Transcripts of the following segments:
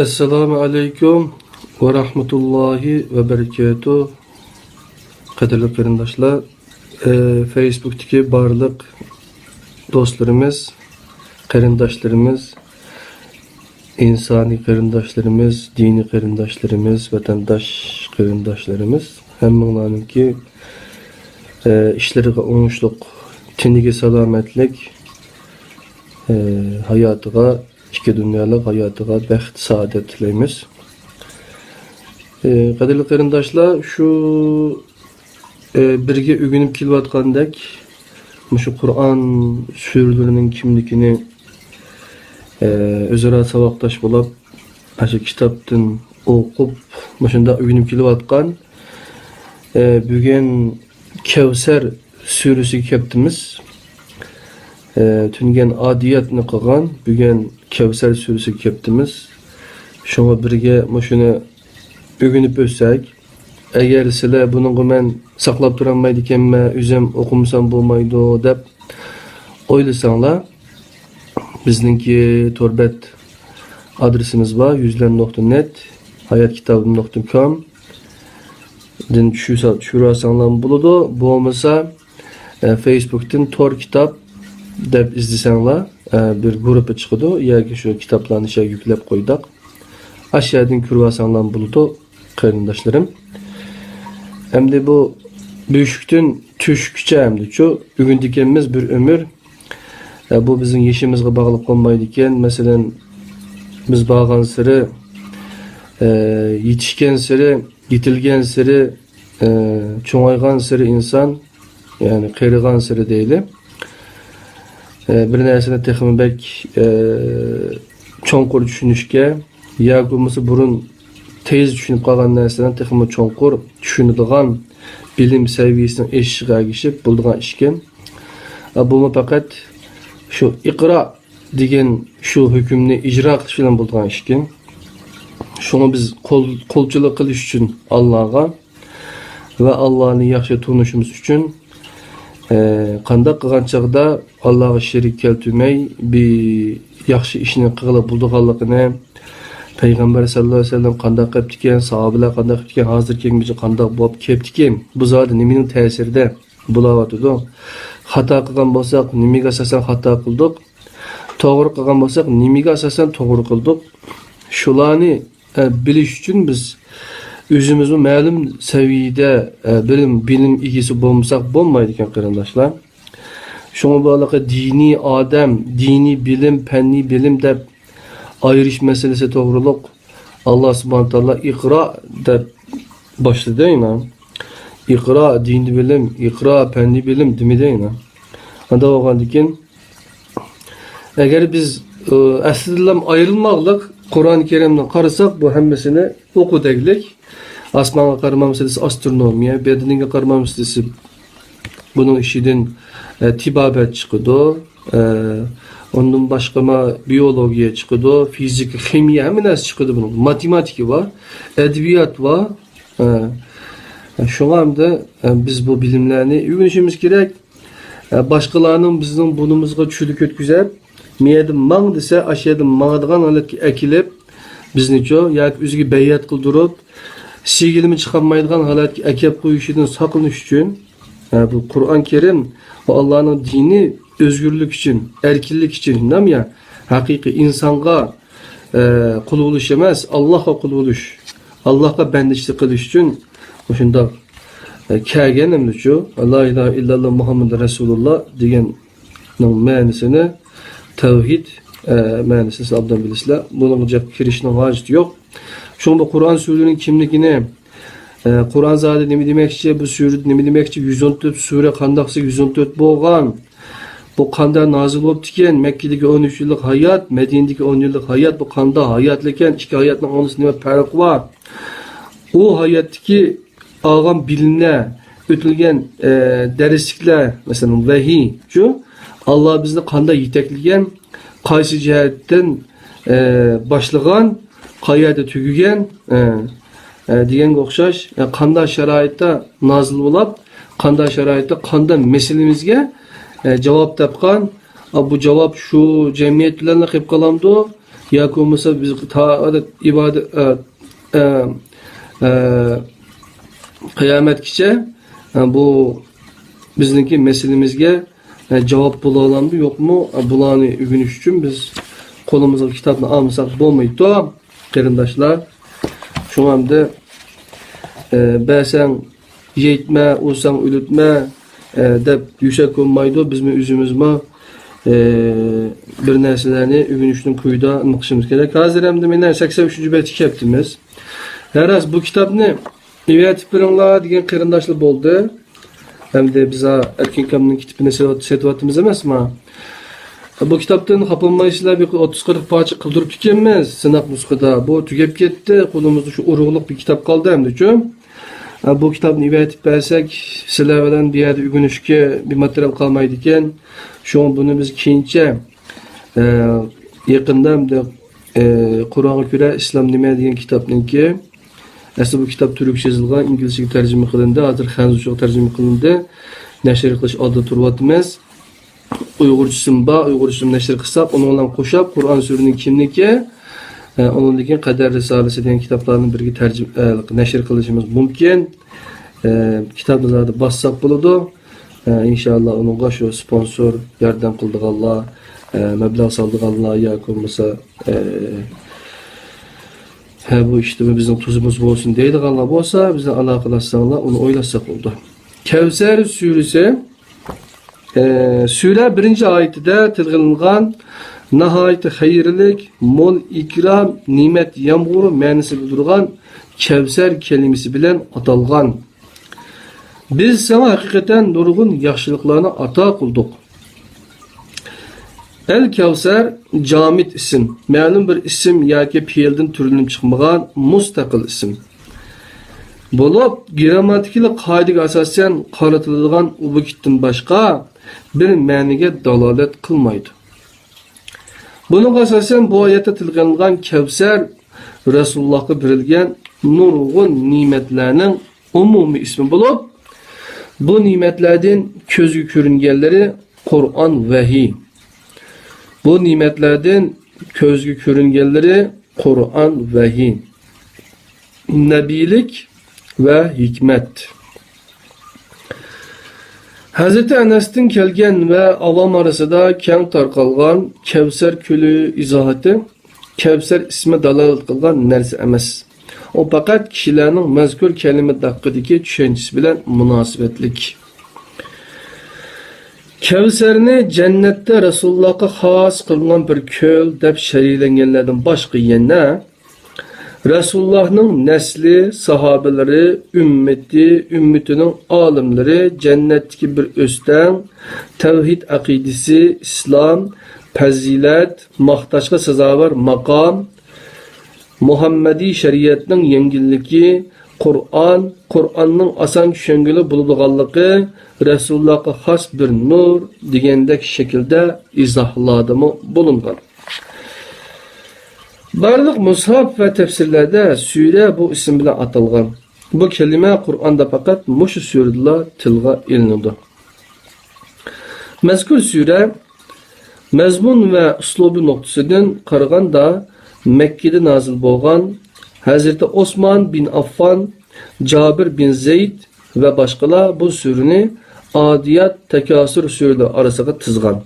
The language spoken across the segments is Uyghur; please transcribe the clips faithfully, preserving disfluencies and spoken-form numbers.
ئەسسالامۇ ئەلەيكۇم ۋە رەھمەتۇللاھى ۋە بەرىكاتۇھ. قەدىرلىك قېرىنداشلار، ئە، فېيسبۇكتىكى بارلىق دوستلىرىمىز، قېرىنداشلىرىمىز، ئىنسانىي قېرىنداشلىرىمىز، دىنىي قېرىنداشلىرىمىز، ۋەتەنداش قېرىنداشلىرىمىز، ھەممىڭلارنىڭكى، ئە، ئىشلىرىغا ئوڭۇشلۇق، تېنىگە سالامەتلىك، ئە، ھاياتىغا، ئىككى دۇنيالىق ھاياتىغا بەخت، سائادەت تىلەيمىز. ئە، قەدىرلىك قېرىنداشلار، شۇ ئە، بىرگە ئۆگىنىپ كېلىۋاتقاندەك، مۇشۇ قۇرئان سۈرىلىرىنىڭ كىملىكىنى، ئە، ئۆزئارا ساۋاقداش بولۇپ، ئاشۇ كىتابتىن ئوقۇپ، مۇشۇنداق ئۆگىنىپ كېلىۋاتقان، ئە، بۈگۈن كەۋسەر سۈرىسىگە كەپتىمىز. ئە، تۈنگەن ئادىياتنى قىلغان، بۈگۈن كەۋسەر سۈرىسىگە كەپتىمىز. شۇڭا بىرگە مۇشۇنى ئۆگىنىپ ئۆتسەك، ئەگەر سىلەر بۇنىڭغا مەن ساقلاپ تۇرالمايدىكەنمەن، ئۆزۈم ئوقۇمىسام بولمايدۇ دەپ ئويلىساڭلار، بىزنىڭكى تور بەت ئادرېسىمىز بار، يۈزلەر نۇقتا نېت، ھايات كىتابىم نۇقتا كوم دىن چۈشۈرسە-، چۈشۈرۈۋالساڭلارمۇ بولىدۇ. بولمىسا، ئە، فېيسبۇكتىن تور كىتاب دەپ ئىزدىسەڭلار، ئە، بىر گۇرۇپپا چىقىدۇ، ياكى شۇ كىتابلارنى شۇ يەرگە يۈكلەپ قويدۇق. ئاشۇ يەردىن كۆرۈۋالساڭلارمۇ بولىدۇ، قېرىنداشلىرىم. ئەمدى بۇ بۆشۈكتىن تۆشۈككىچە ئەمدىچۇ ئۆگىنىدىكەنمىز بىر ئۆمۈر. ئە، بۇ بىزنىڭ يېشىمىزغا باغلىق بولمايدىكەن. مەسىلەن، بىز بارغانسېرى، ئە، يېتىشكەنسېرى، يېتىلگەنسېرى، ئە، چوڭايغانسېرى ئىنسان، يەنى قېرىغانسېرى دەيلى، ئە، بىر نەرسىنى تېخىمۇ بەك، ئە، چوڭقۇر چۈشىنىشكە، ياكى بولمىسا بۇرۇن تېز چۈشىنىپ قالغان نەرسىلەرنى تېخىمۇ چوڭقۇر چۈشىنىدىغان بىلىم سەۋىيەسىنىڭ ئېشىشىغا ئەگىشىپ بولىدىغان ئىشكەن. ئە، بۇمۇ پەقەت شۇ ئىقرا دېگەن شۇ ھۆكۈمنى ئىجرا قىلىش بىلەن بولىدىغان ئىشكەن. شۇڭا بىز قول، قولچىلىق قىلىش ئۈچۈن ئاللاغا ۋە ئاللانى ياخشى تونۇشىمىز ئۈچۈن، ئە، قانداق قىلغان چاغدا ئاللاغا شېرىك كەلتۈرمەي بىر ياخشى ئىشنى قىلغىلى بولىدىغانلىقىنى، پەيغەمبەر سەللەللاھۇ ئەلەيھى ۋەسەللەم قانداق قىپتىكەن، ساھابىلەر قانداق قىپتىكەن، ھازىركى كۈنگىچە قانداق بولۇپ كەپتىكەن، بۇ زادى نېمىنىڭ تەسىرىدە بولاۋاتىدۇ؟ خاتا قىلغان بولساق، نېمىگە ئاساسەن خاتا قىلدۇق؟ توغرا قىلغان بولساق، نېمىگە ئاساسەن توغرا قىلدۇق؟ شۇلارنى، ئە، بىلىش ئۈچۈن بىز ئۆزىمىزمۇ مەلۇم سەۋىيەدە، ئە، بىلىم، بىلىم ئىگىسى بولمىساق بولمايدىكەن، قېرىنداشلار. شۇڭا بۇ ھېلىقى دىنىي ئادەم، دىنىي بىلىم، پەننىي بىلىم دەپ ئايرىش مەسىلىسى توغرۇلۇق ئاللا سۇبھانە تائالا ئىقرا دەپ باشلىدى، ئىنا. ئىقرا، دىنىي بىلىم، ئىقرا، پەننىي بىلىم دېمىدى، ئىنا. ئانداق بولغاندىكىن، ئەگەر بىز، ئە، ئەسلىدىنلا ئايرىلماقلىق قۇرئان كەرىمنى قارىساق، بۇ ھەممىسىنى ئوقۇدەكلىك. ئاسمانغا قارىمامسىز دېسە ئاسترونومىيە، بەدىنىڭگە قارىمامسىز دېسە بۇنىڭ ئىچىدىن، ئە، تېبابەت چىقىدۇ، ئە، ئۇندىن باشقىما بىيولوگىيە چىقىدۇ، فىزىكا، خىمىيە، ھەممە نەرسە چىقىدۇ بۇنىڭ. ماتېماتىكا بار، ئەدەبىيات بار. ئە، شۇڭا ئەمدى، ئە، بىز بۇ بىلىملەرنى ئۆگىنىشىمىز كېرەك. ئە، باشقىلارنىڭ بىزنىڭ بۇرنىمىزغا چۈلۈك ئۆتكۈزۈپ، مەيەردىن ماڭ دېسە، ئاشۇ يەردىن ماڭىدىغان ھالەتكە ئەكېلىپ، بىزنىچۇ ياكى ئۆزىگە بەيئەت قىلدۇرۇپ، سىگىلىمۇ چىقالمايدىغان ھالەتكە ئەكەپ قويۇشىدىن ساقلىنىش ئۈچۈن، ھە، بۇ قۇرئان كەرىم، بۇ ئاللانىڭ دىنى ئۆزگۈرلۈك ئۈچۈن، ئەركىنلىك ئۈچۈن، نام يا، ھەقىقىي ئىنسانغا، ئە، قۇل بولۇش ئەمەس، ئاللاھقا قۇل بولۇش، ئاللاھقا بەندىچىلىك قىلىش ئۈچۈن مۇشۇنداق، ئە، كەلگەن ئەمدىچۇ، لا ئىلاھە ئىللاللا مۇھەممەدۇر رەسۇلۇللا دېگەن نىڭ مەنىسىنى، تەۋھىد، ئە، مەنىسىنى سىز ئوبدان بىلىسىلەر. بۇنىڭغا جىق كىرىشنىڭ ھاجىتى يوق. شۇڭا بۇ قۇرئان سۈرىلىرىنىڭ كىملىكىنى، ئە، قۇرئان زادى نېمە دېمەكچى، بۇ سۈرە نېمە دېمەكچى، يۈز ئون تۆت سۈرە قانداقسى يۈز ئون تۆت بولغان؟ بۇ قانداق نازىل بوپتىكەن؟ مەككىدىكى ئون ئۈچ يىللىق ھايات، مەدىنىدىكى ئون يىللىق ھايات، بۇ قانداق ھاياتلىكەن؟ ئىككى ھاياتنىڭ ئورنىسىدا نېمە پەرق بار؟ ئۇ ھاياتتىكى ئالغان بىلىملەر، ئۆتۈلگەن، ئە، دەرسلىكلەر، مەسىلەن، ۋەھىي، شۇ ئاللا بىزنى قانداق يېتەكلىگەن، قايسى جەھەتتىن، ئە، باشلىغان، قايەردە تۈگىگەن، ئە، ئە، دېگەنگە ئوخشاش، ئە، قانداق شارائىتتا نازىل بولاپ، قانداق شارائىتتا، قانداق مەسىلىمىزگە، ئە، جاۋاب تاپقان، ئا، بۇ جاۋاب شۇ جەمئىيەت بىلەنلا قېلىپ قالامدۇ؟ ياكى بولمىسا بىز تا-، ئىبادەت، ئە، ئە، ئە، قىيامەتكىچە، ئە، بۇ بىزنىڭكى مەسىلىمىزگە، ئە، جاۋاب بولالامدۇ، يوقمۇ؟ ئە، بۇلارنى ئۆگىنىش ئۈچۈن بىز قولىمىزغا كىتابنى ئالمىساق بولمايدۇ، قېرىنداشلار. شۇڭا ئەمدى، ئە، بەرسەڭ يەيتمە، ئۇرساڭ ئۆلۈتمە، ئە، دەپ يۈرسەك بولمايدۇ. بىزمۇ ئۆزىمىزمۇ، ئە، بىر نەرسىلەرنى ئۆگىنىشنىڭ كويىدا نېمە قىلىشىمىز كېرەك. ھازىر ئەمدى مانا سەكسەن ئۈچىنچى بەتكە كەپتىمىز. ھە راست، بۇ كىتابنى ئەۋەتىپ بېرىڭلار دېگەن قېرىنداشلار بولدى. ئەمدى بىز ئەركىن ئاكامنىڭ كىتابىنى سېتىۋات-، سېتىۋاتىمىز ئەمەسمۇ؟ بۇ كىتابتىن خاپا بولمايسىلەر، بىر ئوتتۇز قىرىق پارچە قىلدۇرۇپتىكەنمىز سىناق نۇسخىدا. بۇ تۈگەپ كەتتى، قولىمىزدا شۇ ئۇرۇقلۇق بىر كىتاب قالدى ئەمدىچۇ. بۇ كىتابنى ئېۋەتىپ بەرسەك، سىلەر بىلەن بۇ يەردە ئۆگىنىشكە بىر ماتېرىيال قالمايدىكەن. شۇڭا بۇنى بىز كېيىنچە، ئە، يېقىندا ئەمدى، ئە، قۇرئانغا كۆرە ئىسلام نېمە دېگەن كىتابنىڭكى، ئەسلى بۇ كىتاب تۈركچە يېزىلغان، ئىنگلىزچىگە تەرجىمە قىلىندى، ھازىر خەنزۇچىغا تەرجىمە قىلىندى. نەشر قىلىش ئالدىدا تۇرۇۋاتىمىز. ئۇيغۇرچىسىمۇ بار، ئۇيغۇرچىسىمۇ نەشر قىلساق، ئۇنىڭ بىلەن قوشاپ قۇرئان سۈرىنىڭ كىملىكى، ئە، ئۇنىڭدىن كېيىن قەدەر رىسالىسى دېگەن كىتابلارنى بىرگە تەرجىمە، ئە، نەشر قىلىشىمىز مۇمكىن. ئە، كىتابنى زادى باسساق بولىدۇ. ئە، ئىنشاللا ئۇنىڭغا شۇ سپونسور، ياردەم قىلىدىغانلار، ئە، مەبلەغ سالىدىغانلار ياكى بولمىسا، ئە، ھە، بۇ ئىشتىمۇ بىزنىڭ تۇزىمىز بولسۇن دەيدىغانلار بولسا، بىزنى ئالاقىلەشسەڭلار، ئۇنى ئويلاشساق بولىدۇ. كەۋسەر سۈرىسى، ئە، سۈرە بىرىنچى ئايىتىدە تىلغا ئېلىنغان ناھايىتى خەيرلىك، مول ئىكرام، نېمەت يامغۇرى مەنىسى بىلدۈرىدىغان كەۋسەر كەلىمىسى بىلەن ئاتالغان. بىز ساڭا ھەقىقەتەن نۇرغۇن ياخشىلىقلارنى ئاتا قىلدۇق. ئەل كەۋسەر جامىت ئىسىم، مەلۇم بىر ئىسىم ياكى پېئىلدىن تۈرلىنىپ چىقمىغان مۇستەقىل ئىسىم بولۇپ، گىرامماتىكىلىق قائىدىگە ئاساسەن قارىتىلىدىغان ئوبيېكتتىن باشقا بىر مەنىگە دالالەت قىلمايدۇ. بۇنىڭغا ئاساسەن بۇ ئايەتتە تىلغا ئېلىنغان كەۋسەر رەسۇلۇللاھقا بېرىلگەن نۇرغۇن نېمەتلەرنىڭ ئومۇمىي ئىسمى بولۇپ، بۇ نېمەتلەردىن كۆزگە كۆرۈنگەنلىرى قۇرئان ۋەھىي. بۇ نېمەتلەردىن كۆزگە كۆرۈنگەنلىرى قۇرئان ۋەھىي. نەبىيلىك ۋە ھېكمەت. ھەزرىتى ئەنەستىن كەلگەن ۋە ئاۋام ئارىسىدا كەڭ تارقالغان كەۋسەر كۆلى ئىزاھىتى كەۋسەر ئىسمى دالالەت قىلغان نەرسە ئەمەس. ئۇ پەقەت كىشىلەرنىڭ مەزكۇر كەلىمە ھەققىدىكى چۈشەنچىسى بىلەن مۇناسىۋەتلىك. كەۋسەرنى جەننەتتە رەسۇلۇللاھقا خاس قىلىنغان بىر كۆل دەپ شەرھلەنگەنلەردىن باشقا يەنە رەسۇلۇللاھنىڭ نەسلى، ساھابىلىرى، ئۈممىتى، ئۈممىتىنىڭ ئالىملىرى، جەننەتتىكى بىر ئۆستەڭ، تەۋھىد ئەقىدىسى، ئىسلام، پەزىلەت، ماختاشقا سازاۋەر ماقام، مۇھەممەدىي شەرىئەتنىڭ يەڭگىللىكى، قۇرئان، قۇرئاننىڭ ئاسان چۈشەنگىلى بولىدىغانلىقى، رەسۇلۇللاھقا خاس بىر نۇر دېگەندەك شەكىلدە ئىزاھلاردىمۇ بولۇنغان. بارلىق مۇسھاپ ۋە تەپسىرلەردە سۈرە بۇ ئىسىم بىلەن ئاتالغان. بۇ كەلىمە قۇرئاندا پەقەت مۇشۇ سۈرىدىلا تىلغا ئېلىنىدۇ. مەزكۇر سۈرە مەزمۇن ۋە ئۇسلۇبى نۇقتىسىدىن قارىغاندا مەككىدە نازىل بولغان، ھەزرىتى ئوسمان بىن ئاففان، جابىر بىن زەيد ۋە باشقىلار بۇ سۈرىنى ئادىيات، تەكاسۇر سۈرىلىرى ئارىسىغا تىزغان.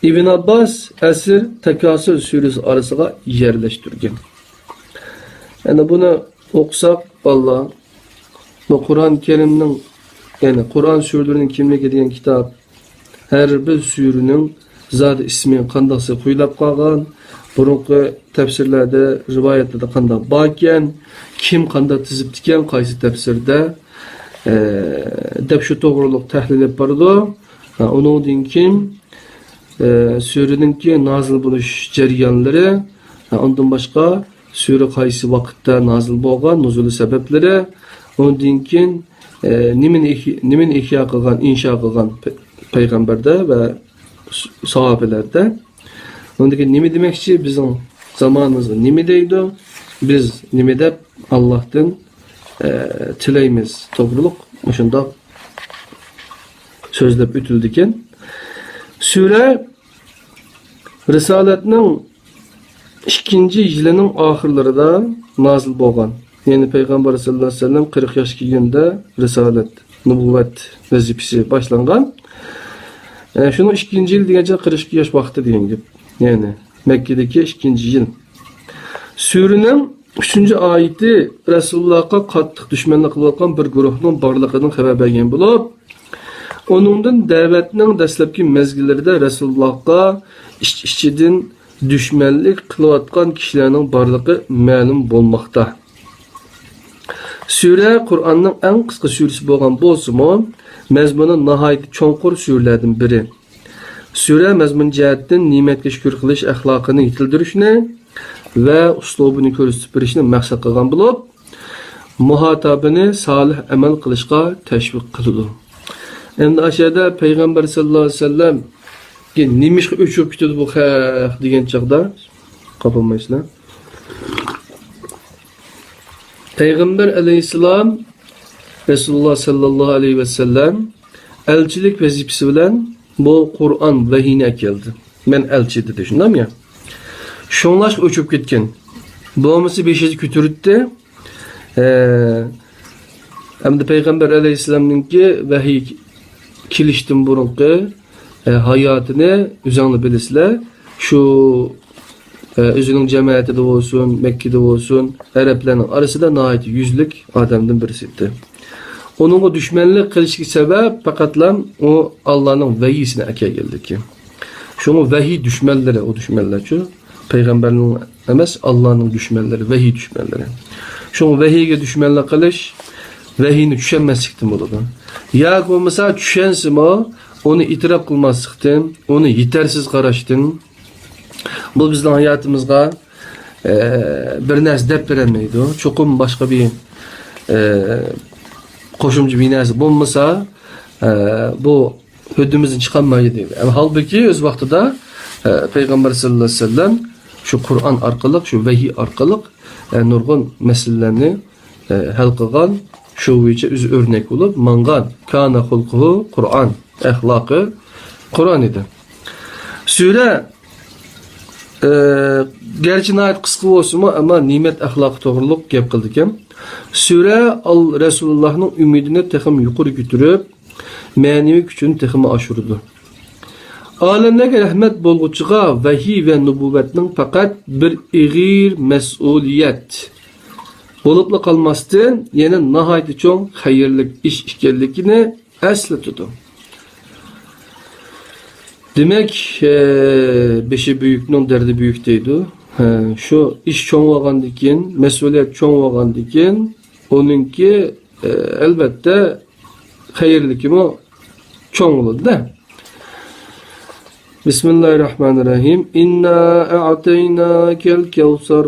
ئىبن ئابباس ئەسر، تەكاسۇر سۈرىسى ئارىسىغا يەرلەشتۈرگەن. يەنى بۇنى ئوقۇساق، بالىلار، بۇ قۇرئان كەرىمنىڭ، يەنى قۇرئان سۈرىلىرىنىڭ كىملىكى دېگەن كىتاب، ھەر بىر سۈرىنىڭ زادى ئىسمى قانداقسى قويۇلۇپ قالغان، بۇرۇنقى تەپسىرلەردە، رىۋايەتلەردە قانداق باركەن، كىم قانداق تىزىپتىكەن، قايسى تەپسىردە، ئە، دەپ شۇ توغرۇلۇق تەھلىل ئېلىپ بارىدۇ. ھە، ئۇنىڭدىن كېيىن، ئە، سۈرىنىڭكى نازىل بولۇش جەريانلىرى، ھە، ئۇندىن باشقا سۈرە قايسى ۋاقىتتا نازىل بولغان، نۇزۇلى سەۋەبلىرى، ئۇندىن كېيىن، ئە، نېمىنى ئىھ-، نېمىنى ئىھيا قىلغان، ئىنشا قىلغان پە-، پەيغەمبەردە ۋە س-، ساھابىلەردە. ئۇندىن كېيىن نېمە دېمەكچى، بىزنىڭ زامانىمىزغا نېمە دەيدۇ، بىز نېمە دەپ ئاللاھتىن، ئە، تىلەيمىز توغرۇلۇق مۇشۇنداق سۆزلەپ ئۆتۈلىدىكەن. سۈرە رىسالەتنىڭ ئىككىنچى يىلىنىڭ ئاخىرلىرىدا نازىل بولغان. يەنى پەيغەمبەر سەللەللاھۇ ئەلەيھى ۋەسەللەم قىرىق ياشقا كەلگەندە رىسالەت، نۇبۇۋۋەت ۋەزىپىسى باشلانغان. ئە، شۇنىڭ ئىككىنچى يىل دېگەنچە قىرىق ئىككى ياش ۋاقتى دېگەن گەپ. يەنى مەككىدىكى ئىككىنچى يىل. سۈرىنىڭ ئۈچىنچى ئايىتى رەسۇلۇللاھقا قاتتىق دۈشمەنلىك قىلىۋاتقان بىر گۇرۇھنىڭ بارلىقىدىن خەۋەر بەرگەن بولۇپ، ئۇنىڭدىن دەۋەتنىڭ دەسلەپكى مەزگىللىرىدە رەسۇلۇللاھقا ئىچ-ئىچىدىن دۈشمەنلىك قىلىۋاتقان كىشىلەرنىڭ بارلىقى مەلۇم بولماقتا. سۈرە قۇرئاننىڭ ئەڭ قىسقا سۈرىسى بولغان بولسىمۇ، مەزمۇنى ناھايىتى چوڭقۇر سۈرىلەردىن بىرى. سۈرە مەزمۇن جەھەتتىن نېمەتكە شۈكۈر قىلىش ئەخلاقىنى يېتىلدۈرۈشنى ۋە ئۇسلۇبىنى كۆرسىتىپ بېرىشنى مەقسەت قىلغان بولۇپ، مۇھاتابىنى سالىھ ئەمەل قىلىشقا تەشۋىق قىلىدۇ. ئەمدى ئاشۇ يەردە پەيغەمبەر سەللەللاھۇ ئەلەيھى ۋەسەللەمگە نېمىشقا ئۆچۈپ كېتىدۇ بۇ خەق دېگەن چاغدا، خاپا بولمايسىلەر. پەيغەمبەر ئەلەيھىسسالام، رەسۇلۇللاھ سەللەللاھۇ ئەلەيھى ۋەسەللەم ئەلچىلىك ۋەزىپىسى بىلەن بۇ قۇرئان ۋەھىينى ئەكەلدى. مەن ئەلچى دېدى، شۇنداقمۇ يا؟ شۇڭلاشقا ئۆچۈپ كەتكەن. بولمىسا بېشىنى كۆتۈرۈتتى. ئە، ئەمدى پەيغەمبەر ئەلەيھىسسالامنىڭكى ۋەھىي كېلىشتىن بۇرۇنقى، ئە، ھاياتىنى ئۆزۈڭلار بىلىسىلەر. شۇ، ئە، ئۆزىنىڭ جەمەتىدە بولسۇن، مەككىدە بولسۇن، ئەرەبلەرنىڭ ئارىسىدا ناھايىتى يۈزلۈك ئادەمدىن بىرسى ئىدى. ئۇنىڭغا دۈشمەنلىك قىلىشىغا سەۋەب پەقەتلا ئۇ ئاللانىڭ ۋەھىيسىنى ئەكەلگەنلىكى. شۇڭا ۋەھىي دۈشمەنلىرى، ئۇ دۈشمەنلەرچۇ؟ پەيغەمبەرنىڭ ئەمەس، ئاللانىڭ دۈشمەنلىرى، ۋەھىي دۈشمەنلىرى. شۇڭا ۋەھىيگە دۈشمەنلىك قىلىش ۋەھىينى چۈشەنمەسلىكتىن بولىدۇ. ياكى بولمىسا چۈشەنسىمۇ، ئۇنى ئېتىراپ قىلماسلىقتىن، ئۇنى يېتەرسىز قاراشتىن. بۇ بىزنىڭ ھاياتىمىزغا، ئە، بىر نەرسە دەپ بېرەلمەيدۇ. چوقۇم باشقا بىر، ئە، قوشۇمچە بىر نەرسە بولمىسا، ئە، بۇ ھۆددىمىزدىن چىقالمايدۇ دەيدۇ. ئەمما ھالبۇكى ئۆز ۋاقتىدا، ئە، پەيغەمبەر سەللەللاھۇ ئەلەيھى ۋەسەللەم شۇ قۇرئان ئارقىلىق، شۇ ۋەھىي ئارقىلىق، ئە، نۇرغۇن مەسىلىلەرنى، ئە، ھەل قىلغان، شۇ بويىچە ئۆزى ئۆرنەك بولۇپ ماڭغان. كانە خۇلقۇھۇ قۇرئان، ئەخلاقى قۇرئان ئىدى. سۈرە، ئە، گەرچە ناھايىتى قىسقا بولسىمۇ، ئەمما نېمەت ئەخلاقى توغرۇلۇق گەپ قىلىدىكەن. سۈرە ئال-، رەسۇلۇللاھنىڭ ئۈمىدىنى تېخىمۇ يۇقىرى كۆتۈرۈپ، مەنىۋى كۈچىنى تېخىمۇ ئاشۇرىدۇ. ئالەملەرگە رەھمەت بولغۇچىغا ۋەھىي ۋە نۇبۇۋۋەتنىڭ پەقەت بىر ئېغىر مەسئۇلىيەت بولۇپلا قالماستىن، يەنە ناھايىتى چوڭ خەيرلىك ئىش ئىكەنلىكىنى ئەسلىتىدۇ. دېمەك، ئە، بېشى بۈيۈكنىڭ دەردى بۈيۈك دەيدۇ. ھە، شۇ ئىش چوڭ بولغاندىن كېيىن، مەسئۇلىيەت چوڭ بولغاندىن كېيىن، ئۇنىڭكى، ئە، ئەلۋەتتە، خەيرلىكىمۇ چوڭ بولىدۇ-دە. بىسمىللاھىررەھمانىررەھىم. ئىننا ئەئتەيناكەل كەۋسەر.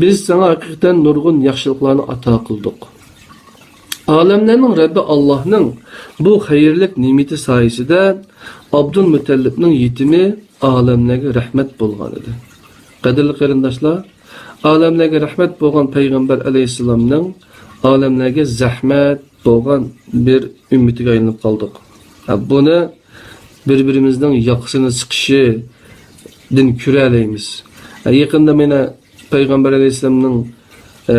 بىز ساڭا ھەقىقەتەن نۇرغۇن ياخشىلىقلارنى ئاتا قىلدۇق. ئالەملەرنىڭ رەببى ئاللاھنىڭ بۇ خەيرلىك نېمىتى سايىسىدە ئابدۇلمۇتەللىپنىڭ يېتىمى ئالەملەرگە رەھمەت بولغان ئىدى. قەدىرلىك قېرىنداشلار، ئالەملەرگە رەھمەت بولغان پەيغەمبەر ئەلەيھىسسالامنىڭ ئالەملەرگە زەھمەت بولغان بىر ئۈممىتىگە ئايلىنىپ قالدۇق. ھە، بۇنى بىر-بىرىمىزنىڭ ياقىسىنى سىقىشىدىن كۆرەلەيمىز. ھە، يېقىندا مانا پەيغەمبەر ئەلەيھىسسالامنىڭ، ئە،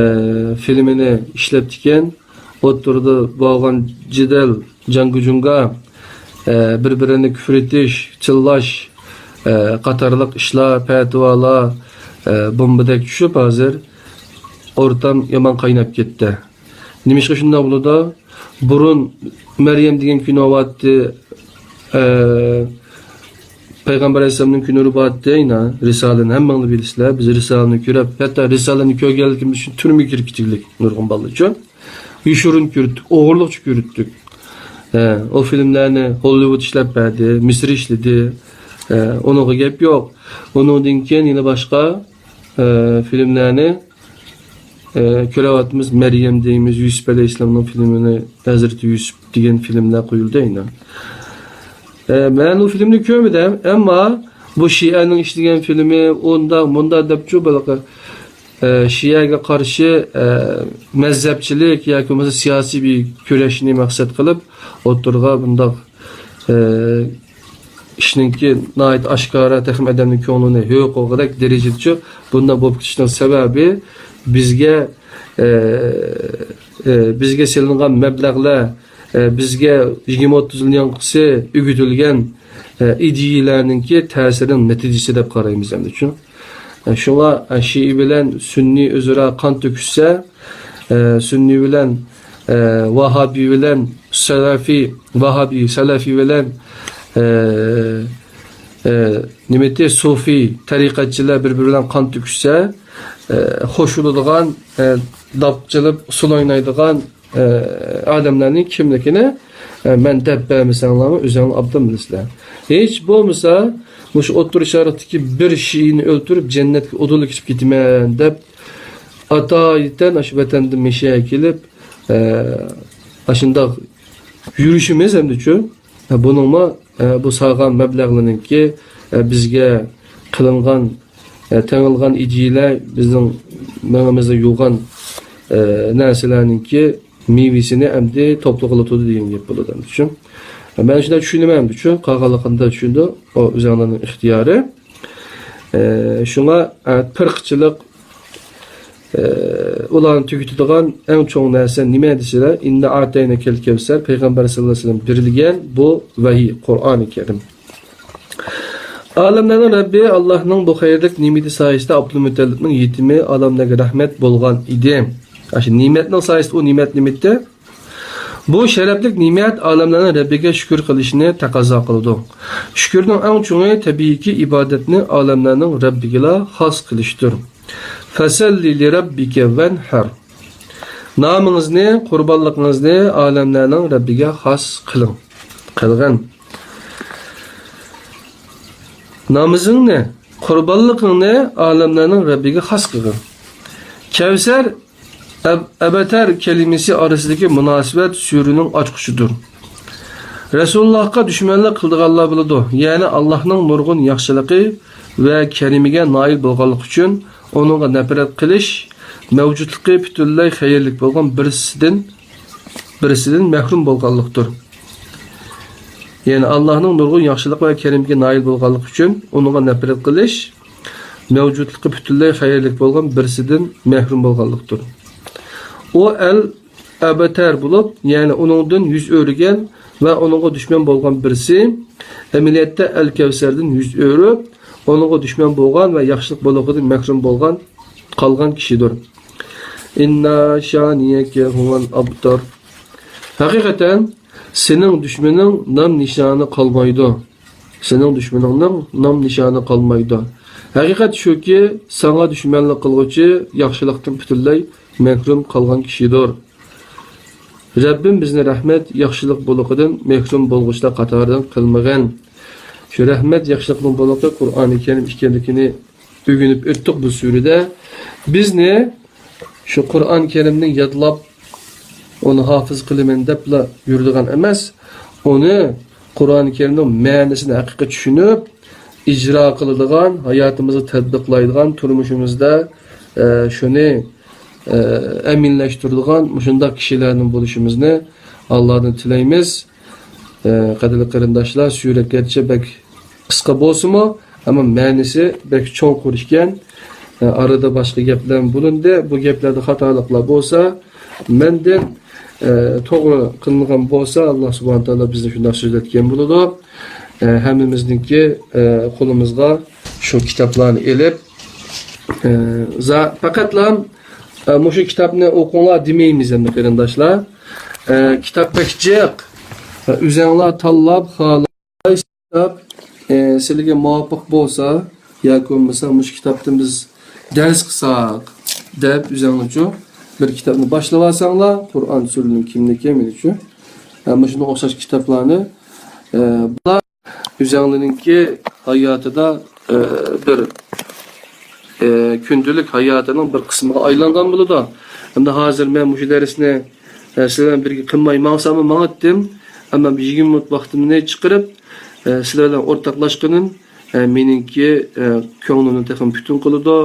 فىلىمىنى ئىشلەپتىكەن. ئوتتۇرىدا بولغان جېدەل، جانگۇجۇڭگا، ئە، بىر-بىرىنى كۈفرىتىش، تىللاش، ئە، قاتارلىق ئىشلار، پەتىۋالار، ئە، بومبىدەك چۈشۈپ، ھازىر ئورتام يامان قايناپ كەتتى. نېمىشقا شۇنداق بولىدۇ؟ بۇرۇن مەريەم دېگەن كىنو بارتتى، ئە، پەيغەمبەر ئەلەيھىسسالامنىڭ كىنولىرى بارتتى، يەنە رىسالىنى ھەممىڭلار بىلىسىلەر. بىز رىسالىنى كۆرۈپ، ھەتتا رىسالىنى كۆرگەنلىكىمىز ئۈچۈن تۈرمىگە كىرىپ كېتىگلىك نۇرغۇن بالىلارچۇ. يوشۇرۇن كۆرۈتتۇق، ئوغرىلىقچە كۆرۈتتۇق. ئە، ئۇ فىلىملەرنى ھوللىۋۇد ئىشلەپ بەردى، مىسىر ئىشلىدى. ئە، ئۇنىڭغا گەپ يوق. ئۇنىڭدىن كېيىن يەنە باشقا، ئە، فىلىملەرنى، ئە، كۆرۈۋاتىمىز. مەريەم دەيمىز، يۈسۈپ ئەلەيھىسسالامنىڭ فىلىمىنى، ھەزرىتى يۈسۈپ دېگەن فىلىملەر قويۇلدى يەنە. ئە، مەن ئۇ فىلىمنى كۆرمىدىم، ئەمما بۇ شىئەنىڭ ئىشلىگەن فىلىمى، ئۇنداق، مۇنداق دەپچۇ، بۇلار، ئە، شىئەگە قارشى، ئە، مەزھەپچىلىك ياكى بولمىسا سىياسىي بىر كۈرەشنى مەقسەت قىلىپ ئوتتۇرىغا بۇنداق، ئە، ئىشنىڭكى ناھايىتى ئاشكارا، تېخىمۇ ئادەمنىڭ كۆڭلىنى ھۆ قىلغۇدەك دەرىجىدىچۇ بۇنداق بولۇپ كېتىشنىڭ سەۋەبى بىزگە، ئە، ئە، بىزگە سېلىنغان مەبلەغلەر، ئە، بىزگە يىگىرمە ئوتتۇز يىلنىڭ يانقىسى ئۆگىتىلگەن، ئە، ئىدىيەلەرنىڭكى تەسىرىنىڭ نەتىجىسى دەپ قارايمىز ئەمدىچۇ. ئە، شۇڭا، ئە، شىئە بىلەن سۈننىي ئۆزئارا قان تۆكۈشسە، ئە، سۈننىي بىلەن، ئە، ۋاھابىي بىلەن سەلەفىي، ۋاھابىي، سەلەفىي بىلەن، ئە، ئە، نېمىتى، سۇفىي تەرىقەتچىلەر بىر-بىرى بىلەن قان تۆكۈشسە، ئە، خوش بولىدىغان، ئە، داپ چېلىپ ئۇسسۇل ئوينايدىغان، ئە، ئادەملەرنىڭ كىملىكىنى، ئە، مەن دەپ بەرمىسەڭلارمۇ ئۆزۈڭلار ئوبدان بىلىسىلەر. ھېچ بولمىسا، مۇشۇ ئوتتۇرا شەرقتىكى بىر شىئىنى ئۆلتۈرۈپ، جەننەتكە ئۇدۇللا كېتىپ كېتىمەن دەپ، ئاتايىتەن ئاشۇ ۋەتەندىن مىشەگە كېلىپ، ئە، ئاشۇنداق يۈرۈشىمىز ئەمدىچۇ. ئە، بۇنىڭمۇ، ئە، بۇ سالغان مەبلەغلىرىنىڭكى، ئە، بىزگە قىلىنغان، ئە، تېڭىلغان ئىدىيەلەر، بىزنىڭ مېڭىمىزنى يۇغان، ئە، نەرسىلەرنىڭكى مېۋىسىنى ئەمدى توپلىغىلى تۇردى دېگەن گەپ بولىدۇ ئەمدىچۇ. مەن شۇنداق چۈشىنىمەن ئەمدىچۇ، قالغانلىقىنى چۈشىنىدۇ، ئۇ ئۆزۈڭلارنىڭ ئىختىيارى. ئە، شۇڭا، ئە، پىرقىچىلىق، ئە، ئۇلارنى تۈگىتىدىغان ئەڭ چوڭ نەرسە نېمە دېسىلە، ئىننا ئەتەيناكەل كەۋسەر، پەيغەمبەر سەللەللاھۇ ئەلەيھى ۋەسەللەم بېرىلگەن بۇ ۋەھىي، قۇرئانى كەرىم. ئالەملەرنىڭ رەببى ئاللاھنىڭ بۇ خەيرلىك نېمىتى سايىسىدە ئابدۇلمۇتەللىپنىڭ يېتىمى ئالەملەرگە رەھمەت بولغان ئىدى. ئاشۇ نېمەتنىڭ سايىسىدە، ئۇ نېمەت نېمىتى؟ بۇ شەرەپلىك نېمەت ئالەملەرنىڭ رەببىگە شۈكۈر قىلىشنى تەقەززا قىلىدۇ. شۈكۈرنىڭ ئەڭ چوڭى تەبىئىيكى ئىبادەتنى ئالەملەرنىڭ رەببىگىلا خاس قىلىشتۇر. فەسەللى لىرەببىكە ۋەنھەر. نامىڭىزنى، قۇربانلىقىڭىزنى ئالەملەرنىڭ رەببىگە خاس قىلىڭ. قىلغىن. نامىزىڭنى، قۇربانلىقىڭنى ئالەملەرنىڭ رەببىگە خاس قىلغىن. كەۋسەر، ئەب-، ئەبەتەر كەلىمىسى ئارىسىدىكى مۇناسىۋەت سۈرىنىڭ ئاچقۇچىدۇر. رەسۇلۇللاھقا دۈشمەنلىك قىلىدىغانلار بولىدۇ، يەنى ئاللاھنىڭ نۇرغۇن ياخشىلىقى ۋە كەرىمىگە نائىل بولغانلىقى ئۈچۈن ئۇنىڭغا نەپرەت قىلىش، مەۋجۇتلۇقى پۈتۈنلەي خەيرلىك بولغان بىرسىدىن، بىرسىدىن مەھرۇم بولغانلىقتۇر. يەنى ئاللاھنىڭ نۇرغۇن ياخشىلىق ۋە كەرىمىگە نائىل بولغانلىقى ئۈچۈن ئۇنىڭغا نەپرەت قىلىش، مەۋجۇتلۇقى پۈتۈنلەي خەيرلىك بولغان بىرسىدىن مەھرۇم بولغانلىقتۇر. ئۇ ئەل ئەبەتەر بولۇپ، يەنى ئۇنىڭدىن يۈز ئۆرۈگەن ۋە ئۇنىڭغا دۈشمەن بولغان بىرسى، ئەمەلىيەتتە ئەل كەۋسەردىن يۈز ئۆرۈپ، ئۇنىڭغا دۈشمەن بولغان ۋە ياخشىلىق بولۇقىدىن مەھرۇم بولغان، قالغان كىشىدۇر. ئىننا شانىيەكە ھۇۋەل ئەبتار. ھەقىقەتەن، سېنىڭ دۈشمىنىڭ نام نىشانى قالمايدۇ. سېنىڭ دۈشمىنىڭنىڭ نام نىشانى قالمايدۇ. ھەقىقەت شۇكى، ساڭا دۈشمەنلىك قىلغۇچى ياخشىلىقتىن پۈتۈنلەي مەھرۇم قالغان كىشىدۇر. رەببىم بىزنى رەھمەت، ياخشىلىق بولىقىدىن مەھرۇم بولغۇچىلار قاتارىدىن قىلمىغىن. شۇ رەھمەت، ياخشىلىقنىڭ بولىقى قۇرئانى كەرىم ئىكەنلىكىنى ئۆگىنىپ ئۆتتۇق بۇ سۈرىدە. بىزنى شۇ قۇرئان كەرىمنى يادلاپ، ئۇنى ھافىز قىلىمەن دەپلا يۈرىدىغان ئەمەس، ئۇنى، قۇرئان كەرىمنىڭ مەنىسىنى ھەقىقىي چۈشىنىپ، ئىجرا قىلىدىغان، ھاياتىمىزغا تەتبىقلايدىغان، تۇرمۇشىمىزدا، ئە، شۇنى، ئە، ئەمەلىيلەشتۈرىدىغان مۇشۇنداق كىشىلەردىن بولۇشىمىزنى ئاللادىن تىلەيمىز. ئە، قەدىرلىك قېرىنداشلار، سۈرە گەرچە بەك قىسقا بولسىمۇ، ئەمما مەنىسى بەك چوڭقۇر ئىكەن. ئە، ئارىدا باشقا گەپلەرمۇ بولۇندى. بۇ گەپلەردە خاتالىقلار بولسا، مەندىن، ئە، توغرا قىلىنغان بولسا، ئاللا سۇبھانە تائالا بىزنى شۇنداق سۆزلەتكەن بولىدۇ. ئە، ھەممىمىزنىڭكى، ئە، قولىمىزغا شۇ كىتابلارنى ئېلىپ، ئە، زا-، پەقەتلا، ئە، مۇشۇ كىتابنى ئوقۇڭلار دېمەيمىز ئەمدى، قېرىنداشلار. ئە، كىتاب بەك جىق. ئە، ئۆزەڭلار تاللاپ، خالا- كىتاب، ئى، سىلىگە مۇۋاپىق بولسا ياكى بولمىسا مۇشۇ كىتابتىن بىز دەرس قىلساق دەپ ئۆزەڭلارچۇ بىر كىتابنى باشلىۋالساڭلار، قۇرئان سۈرىنىڭ كىملىكى مېنىچۇ. ھە، مۇشۇنىڭغا ئوخشاش كىتابلارنى، ئى، بۇلار ئۆزەڭلىرىنىڭكى ھاياتىدا، ئى، بىر، ئى، كۈندىلىك ھاياتىنىڭ بىر قىسمىغا ئايلانغان بولىدۇ. ئەمدى ھازىر مەن مۇشۇ دەرسنى ئە، سىلەر بىلەن بىرگە قىلماي ماڭساممۇ ماڭاتتىم. ئەمما بىر يىگىرمە مىنۇت ۋاقتىمنى چىقىرىپ، ئە، سىلەر بىلەن ئورتاقلاشقىنىم، ئە، مېنىڭكى، ئە، كۆڭلۈمنى تېخىمۇ پۈتۈن قىلىدۇ.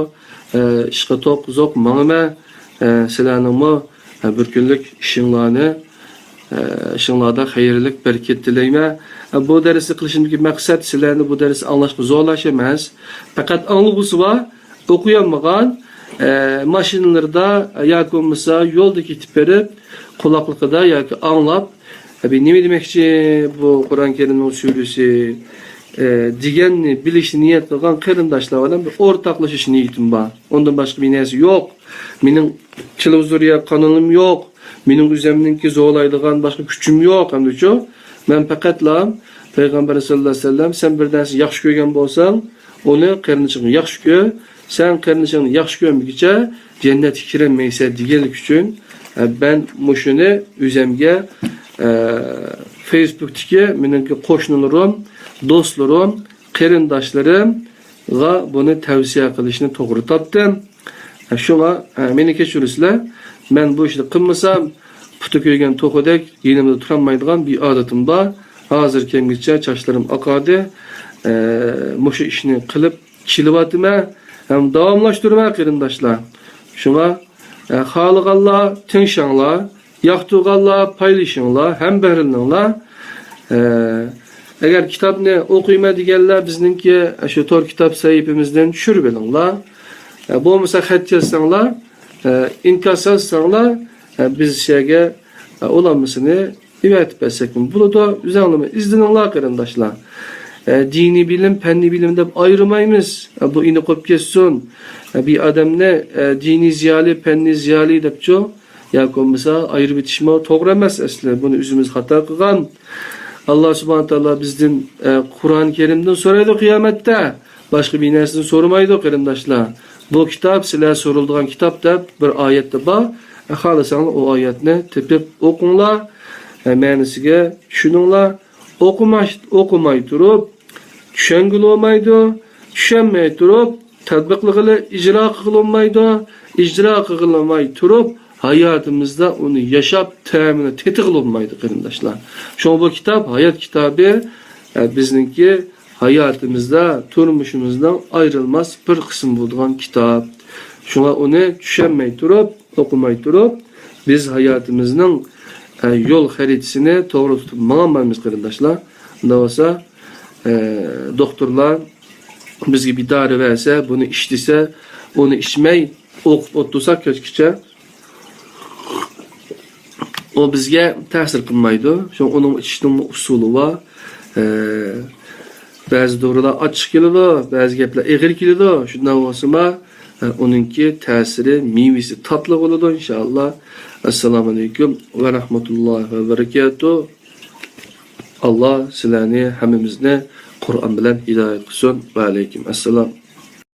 ئە، ئىشقا توق زوق ماڭىمەن. ئە، سىلەرنىڭمۇ، ئە، بىر كۈنلۈك ئىشىڭلارنى، ئە، ئىشىڭلاردا خەيرلىك، بەرىكەت تىلەيمەن. ئە، بۇ دەرسنى قىلىشىمدىكى مەقسەت سىلەرنى بۇ دەرسنى ئاڭلاشقا زورلاش ئەمەس. پەقەت ئاڭلىغۇسى بار، ئوقۇيالمىغان، ئە، ماشىنىلىرىدا ياكى بولمىسا يولدا كېتىپ بېرىپ، قۇلاقلىقىدا ياكى ئاڭلاپ، ئە، بىر نېمە دېمەكچى بۇ قۇرئان كەرىمنىڭ سۈرىسى، ئە، دېگەننى بىلىشنى نىيەت قىلغان قېرىنداشلار بىلەن بىر ئورتاقلىشىش نىيىتىم بار. ئۇندىن باشقا بىر نەرسە يوق. مېنىڭ تېلېۋىزور يا قانىلىم يوق. مېنىڭ ئۆزۈمنىڭكى زورلايدىغان باشقا كۈچۈم يوق ئەمدىچۇ. مەن پەقەتلا پەيغەمبەر سەللەللاھۇ ئەلەيھى ۋەسەللەم، سەن بىر نەرسە ياخشى كۆرگەن بولساڭ، ئۇنى قېرىندىشىڭنى ياخشى كۆر. سەن قېرىندىشىڭنى ياخشى كۆرمىگۈچە جەننەتكە كىرەلمەيسەن دېگەنلىك ئۈچۈن، ئە، مەن مۇشۇنى ئۆزۈمگە، ئە، فېيسبۇكتىكى مېنىڭكى قوشنىلىرىم، دوستلىرىم، قېرىنداشلىرىمغا بۇنى تەۋسىيە قىلىشنى توغرا تاپتىم. شۇڭا، ئە، مېنى كەچۈرىسىلەر. مەن بۇ ئىشنى قىلمىسام، پۇتى كۆيگەن توخۇدەك يېنىمدا تۇرالمايدىغان بىر ئادىتىم بار. ھازىر كەمگىچە چاچلىرىم ئاقاردى. ئە، مۇشۇ ئىشنى قىلىپ كېلىۋاتىمەن ھەم داۋاملاشتۇرىمەن، قېرىنداشلار. شۇڭا، ئە، خالىغانلار تىڭشاڭلار، ياقتۇرغانلار پايلىشىڭلار ھەم بەھرىلىنىڭلار. ئە، ئەگەر كىتابنى ئوقۇيمەن دېگەنلەر بىزنىڭكى شۇ تور كىتاب سەھىپىمىزدىن چۈشۈرۈۋېلىڭلار. ئە، بولمىسا خەت يازساڭلار، ئە، ئىنكاس يازساڭلار، ئە، بىز شەگە، ئە، ئۇلانمىسىنى ئېۋەتىپ بەرسەكمۇ بولىدۇ. ئۆزەڭلارمۇ ئىزدىنىڭلار، قېرىنداشلار. ئە، دىنىي بىلىم، پەننىي بىلىم دەپ ئايرىمايمىز. ئە، بۇ ئېنىق بولۇپ كەتسۇن. ئە، بىر ئادەمنى، ئە، دىنىي زىيالىي، پەننىي زىيالىي دەپچۇ ياكى بولمىسا ئايرىۋېتىشمۇ توغرا ئەمەس ئەسلى. بۇنى ئۆزىمىز خاتا قىلغان. ئاللا سۇبھانە تائالا بىزدىن، ئە، قۇرئان كەرىمدىن سورايدۇ قىيامەتتە. باشقا بىر نەرسىدىن سورىمايدۇ، قېرىنداشلار. بۇ كىتاب سىلەر سورىلىدىغان كىتاب دەپ بىر ئايەتتە بار. ئە، خالىساڭلار ئۇ ئايەتنى تېپىپ ئوقۇڭلار. ئە، مەنىسىگە چۈشىنىڭلار. ئوقۇماش-، ئوقۇماي تۇرۇپ چۈشەنگىلى بولمايدۇ. چۈشەنمەي تۇرۇپ تەتبىقلىغىلى، ئىجرا قىلغىلى بولمايدۇ. ئىجرا قىلغىلى بولماي تۇرۇپ ھاياتىمىزدا ئۇنى ياشاپ، تەمىنى تېتىغىلى بولمايدۇ، قېرىنداشلار. شۇڭا بۇ كىتاب ھايات كىتابى، ئە، بىزنىڭكى ھاياتىمىزدا، تۇرمۇشىمىزنىڭ ئايرىلماس بىر قىسمى بولىدىغان كىتاب. شۇڭا ئۇنى چۈشەنمەي تۇرۇپ، ئوقۇماي تۇرۇپ، بىز ھاياتىمىزنىڭ، ئە، يول خەرىتىسىنى توغرا تۇتۇپ ماڭالمايمىز، قېرىنداشلار. ئۇنداق بولسا، ئە، دوختۇرلار بىزگە بىر دارى بەرسە، بۇنى ئىچ دېسە، ئۇنى ئىچمەي ئوقۇپ ئولتۇرساق كەچكىچە، ئۇ بىزگە تەسىر قىلمايدۇ. شۇڭا ئۇنىڭ ئىچىشنىڭمۇ ئۇسۇلى بار. ئە، بەزى دورىلار ئاچچىق كېلىدۇ، بەزى گەپلەر ئېغىر كېلىدۇ. شۇنداق بولسىمۇ، ئە، ئۇنىڭكى تەسىرى، مېۋىسى تاتلىق بولىدۇ، ئىنشائاللا. ئەسسالامۇ ئەلەيكۇم ۋە رەھمەتۇللاھى ۋە بەرىكاتۇھ. ئاللا سىلەرنى، ھەممىمىزنى قۇرئان بىلەن ھىدايەت قىلسۇن. ۋە ئەلەيكۇم ئەسسالام.